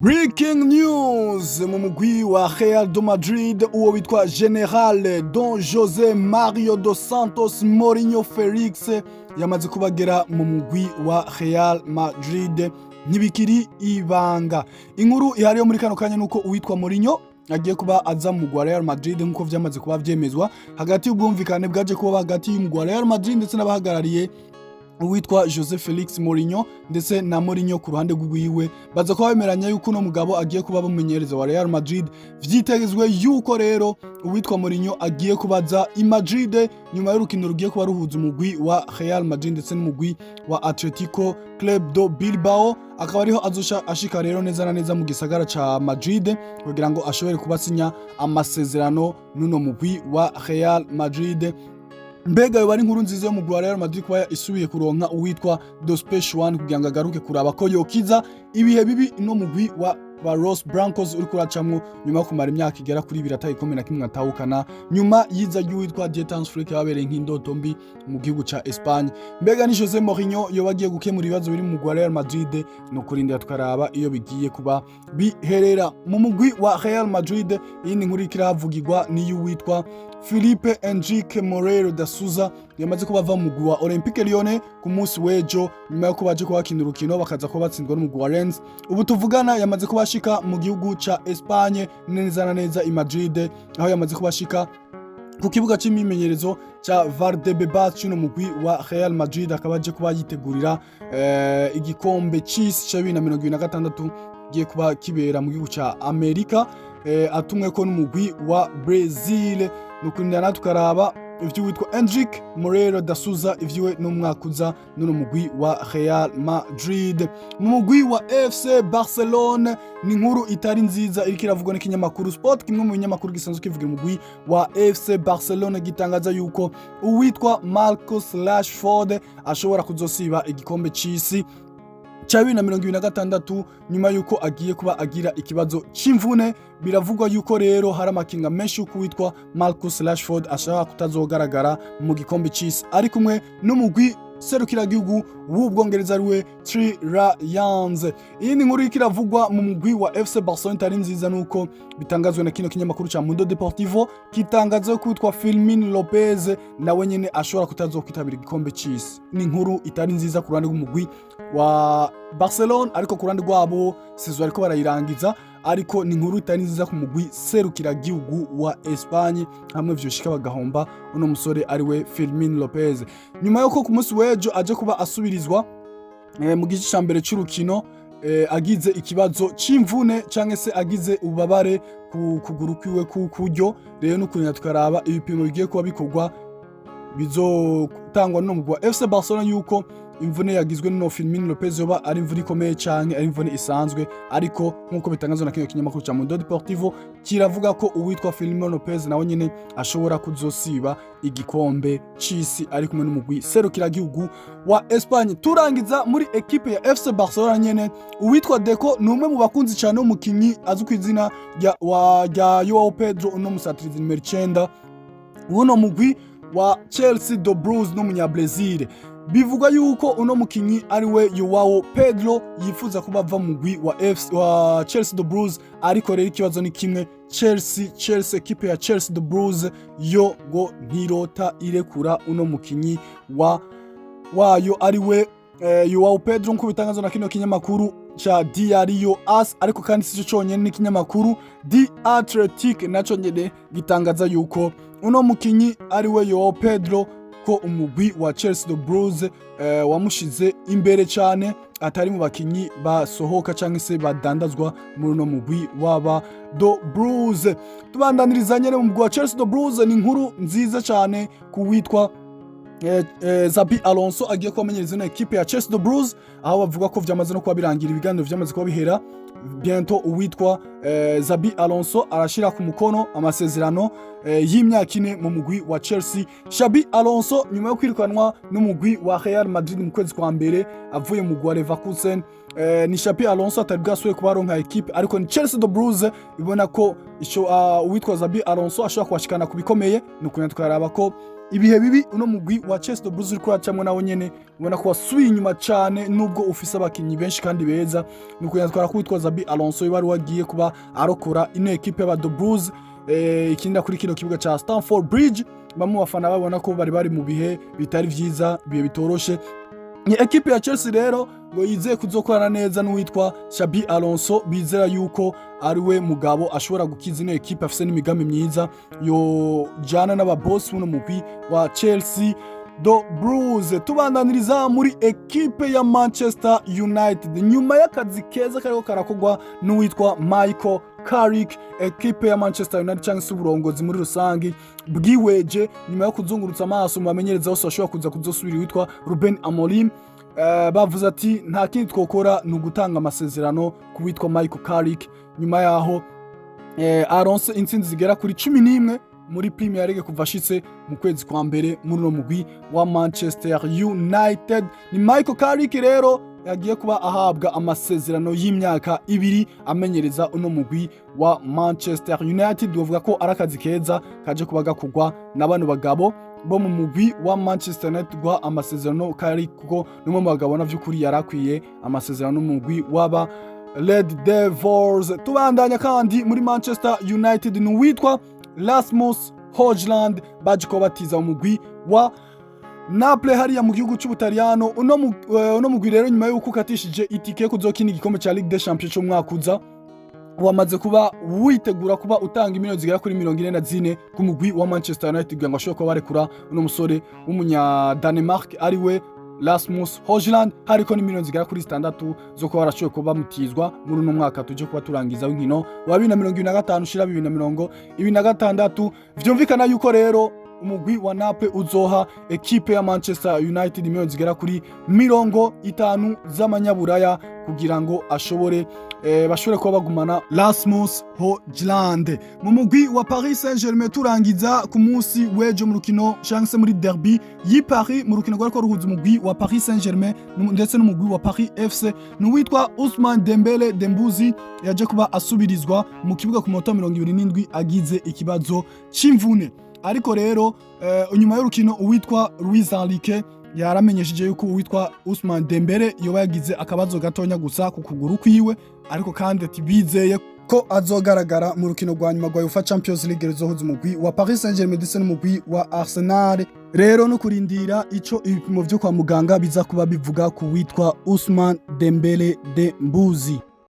Breaking news mu mugwi wa Real de Madrid: uwo witwa General Don Jose Mario dos Santos Mourinho Felix yamaze kubagera mu mugwi wa Real Madrid. Ntibikiri ibanga. Inkuru ihari yo muri kano kanya nuko uwitwa Mourinho agiye kuba aza mu mugwi wa Real Madrid, nk'uko vyamaze kuba vyemezwa hagati y'ubwumvikane bwaje kuba hagati y'umugwi wa Real Madrid ndetse n'abahagarariye uwitwa Jose Felix Mourinho ndetse na Mourinho ku ruhande rw'iwiwe. Baza kuba bemeranya yuko uno mugabo agiye kuba umumenyereza wa Real Madrid. Vyitezwe yuko rero uwitwa Mourinho agiye kubaza i Madrid nyuma y'urukino rugiye kuba ruhuza umugwi wa Real Madrid ndetse n'umugwi wa Atletico Club de Bilbao, akaba ariho azosha ashika rero neza na neza mu gisagara ca Madrid kugira ngo ashobore kuba asinya amasezerano n'uno mugwi wa Real Madrid. Mbega yoba ari inkuru nziza yo mugwi wa Real Madrid kuba isubiye kuronka uwitwa The Special One kugira ngo agaruke kuraba ko yokiza ibihe bibi ino mugwi wa Los Blancos uri kuracamwo nyuma yo kumara imyaka igera kuri 2 ata ikombe na kimwe atahukana, nyuma yiza ry'uwitwa Dieter Hans Flick yabereye nk'indoto mbi mu gihugu ca Espagne? Mbega ni Jose Mourinho yoba agiye gukemura ibibazo biri mu mugwi wa Real Madrid? No kurindira tukaraba iyo bigiye kuba biherera mu mugwi wa Real Madrid. Iyindi nkuru iriko irahavugirwa ni y'uwitwa Filipe Henrique Moreira da Souza yamaze kuba ava mu mugwi wa Olympique Lyonnais ku munsi w'ejo, nyuma yo kuba baje kuba bakina urukino bakaza kuba batsindwa n'umugwi wa Rennes. Ubu tuvugana yamaze kuba ashika mu gihugu ca Espagne, neza na neza i Madrid, aho yamaze kuba ashika ku kibuga c'imyimenyerezo ca Valdebebas c'uno mugwi wa Real Madrid, akaba aje kuba yitegurira igikombe c'isi ca 2026 giye kuba kibera mu gihugu ca Amerika, atumweko n'umugwi wa Brazil. Nukurindira natwe tukaraba ivy'uwitwa Endrick Moreira da Souza, ivyiwe n'umwaka uza n'uno mugwi wa Real Madrid. Mu mugwi wa FC Barcelone ni inkuru itari nziza iriko iravugwa n'ikinyamakuru Sport, kimwe mu binyamakuru gisanzwe kivugira umugwi wa FC Barcelone, gitangaza yuko uwitwa Marcus Rashford ashobora kuzosiba igikombe c'isi ca 2026 nyuma yuko agiye kuba agira ikibazo c'imvune. Biravugwa yuko rero hari amakinga menshi yuko uwitwa Marcus Rashford ashobora kutazogaragara mu gikombe c'isi ari kumwe n'umugwi serukiragihugu w'Ubwongereza, ariwe Three Lions. Iyindi nkuru iriko iravugwa mu mugwi wa FC Barcelona itari nziza, nuko bitangazwa na kino kinyamakuru ca Mundo Deportivo, kitangaza ko witwa Fermin Lopez nawe nyene ashobora kutazokwitabira igikombe c'isi. Ni inkuru itari nziza ku ruhande rw'umugwi wa Barcelona, ariko ku ruhande rwabo saison ariko barayirangiza, ariko ni inkuru itari nziza ku mugwi serukiragihugu wa Espagne hamwe vyoshika bagahomba uno musore ariwe Fermin Lopez, nyuma yuko ku munsi w'ejo aje kuba asubirizwa mu gice ca mbere c'urukino, agize ikibazo c'imvune canke se agize ububabare ku kuguru kwiwe kuryo. Rero n'ukuntu tukaraba ibipimo bigiye kuba bikorwa bizotangwa n'uno mugwi wa FC Barcelona, yuko imvune yagizwe n'uno Fermin Lopez yoba ari imvune ikomeye canke ari imvune isanzwe. Ariko nk'uko bitangazwa na kino kinyamakuru ca Mundo Deportivo, kiravuga ko uwitwa Fermin Lopez nawe nyene ashobora kuzosiba igikombe c'isi ari kumwe n'umugwi serukiragihugu wa Espagne. Turangiza muri ekipe ya FC Barcelona nyene, uwitwa Deco ni umwe mu bakunzi cyane w'umukinyi azwi ku izina rya Joao Pedro, uno musatirizi nimero 9 uno mugwi wa Chelsea the Blues n'umunyabrazil. Bivugwa yuko uno mukinyi ari we Joao Pedro yifuza kuba ava mu mugwi wa Chelsea the Blues, ariko rero ikibazo ni kimwe: Chelsea, ekipe ya Chelsea the Blues yo ngo ntirota irekura uno mukinyi wa wayo ari we Joao Pedro, nkuko bitangazwa na kino kinyamakuru cha Diario AS. Ariko kandi sico conyene, n'ikinyamakuru The Athletic naco nyene gitangaza yuko uno mukinyi ari we Joao Pedro, ko umugwi wa Chelsea the Blues wamushize imbere cyane, atari mu bakinyi basohoka cyangwa se badandazwa muri uno mugwi waba the Blues. Tubandaniriza nyene mu mugwi wa Chelsea the Blues, ni inkuru nziza cyane ku witwa Xabi Alonso agiye kubamenyereza ino ekipe ya Chelsea the Blues, aho bavuga ko vyamaze no kuba birangira, ibiganiro vyamaze kuba bihera. Bientôt uwitwa Xabi Alonso arashira ku mukono amasezerano y'imyaka 4 mu mugwi wa Chelsea. Xabi Alonso, nyuma yo kwirukanwa n'umugwi wa Real Madrid mu kwezi kwa mbere avuye mu mugwi wa Leverkusen, ni Xabi Alonso atari bwasubiye kuba aronka ekipe, ariko ni Chelsea the Blues ibona ko ico uwitwa Xabi Alonso ashobora kubashikana ku bikomeye. Ni ukuntu twaraba ko Ibihe bibi uno mugwi wa Chelsea the Blues uriko uracamwo, nawo nyene ubona ko wasubiye inyuma cane, nubwo ufise abakinyi benshi kandi beza. Ni ukuyatwara ko witwa Xabi Alonso wari wagiye kuba arokora ino ekipe y'aba The Blues ikinira kuri kino kibuga ca Stamford Bridge. Bamwe mu bafana babona ko bari mu bihe bitari vyiza, ibihe bitoroshe. Ni ekipe ya Chelsea rero ngo yizeye kuzokorana neza n'uwitwa Xabi Alonso, bizera yuko ari we mugabo ashobora gukiza ino ekipe, afise n'imigambi myiza yojana n'ababosi buno mugwi wa Chelsea The Blues. Tubandaniriza muri ekipe ya Manchester United, nyuma y'akazi keza kariko karakorwa n'uwitwa Michael Carrick, ekipe ya Manchester United cyangwa se uburongozi muri rusange bwiweje nyuma yo kuzungurutsa amaso mu bamenyereza bose bashobora kuza kuzosubira witwa Ruben Amorim, bavuze ati nta kindi twokora, ni ugutanga amasezerano ku witwa Michael Carrick, nyuma yaho aronse intsinzi zigera kuri 11 muri Premier League kuva ashitse mu kwezi kwa mbere muri uno mugwi wa Manchester United. Ni Michael Carrick rero yagiye kuba ahabwa amasezerano y'imyaka 2 amenyereza uno mugwi wa Manchester United. Bavuga ko ari akazi keza kaje kuba gakorwa na bano bagabo bo mu mugwi wa Manchester United guha amasezerano Carrick, kuko n'umwe mu bagabo na vy'ukuri yarakwiye amasezerano n'umugwi w'aba Red Devils. Tubandanya kandi muri Manchester United, ni uwitwa Rasmus Hojlund baje kuba batiza umugwi wa Naples hariya mu gihugu cy'Ubutaliyano. Uno mugwi rero, nyuma y'uko ukatishije itike yo kuzokina igikombe ca Ligue des Champions c'umwaka uza, wamaze kuba witegura kuba utanga imiliyoni zigera kuri 44 ku mugwi wa Manchester United kugira ngo ashobore kuba barekura uno musore w'umunya Danemark ari we Rasmus Hojlund. Hariko ni miliyoni zigera kuri 6 zo kuba barashoboye kuba bamutizwa muri uno mwaka tuje kuba turangiza w'inkino wa 2025 ushira 2026. Vyumvikana yuko rero umugwi wa Naples uzoha ekipe ya Manchester United miliyoni zigera kuri 50 z'amanyaburaya kugira ngo ashobore bashobore kuba bagumana Rasmus Hojlund. Mu mugwi wa Paris Saint-Germain, turangiza, ku munsi w'ejo mu rukino cyangwa se muri derby y'i Paris, mu rukino rwariko ruhuza umugwi wa Paris Saint-Germain ndetse n'umugwi wa Paris FC, ni uwitwa Ousmane Dembele Dembuzi yaje kuba asubirizwa mu kibuga ku minota 27 agize ikibazo c'imvune. Ariko rero nyuma y'urukino uwitwa Luis Enrique yaramenyesheje yuko uwitwa Ousmane Dembele yoba yagize akabazo gatonya gusa ku kuguru kwiwe, ariko kandi ati bizeye ko azogaragara mu rukino rwa nyuma rwa UEFA Champions League ruzohuza umugwi wa Paris Saint-Germain ndetse n'umugwi wa Arsenal. Rero no kurindira ico ibipimo vyo kwa muganga biza kuba bivuga ku witwa Ousmane Dembele Dembuzi.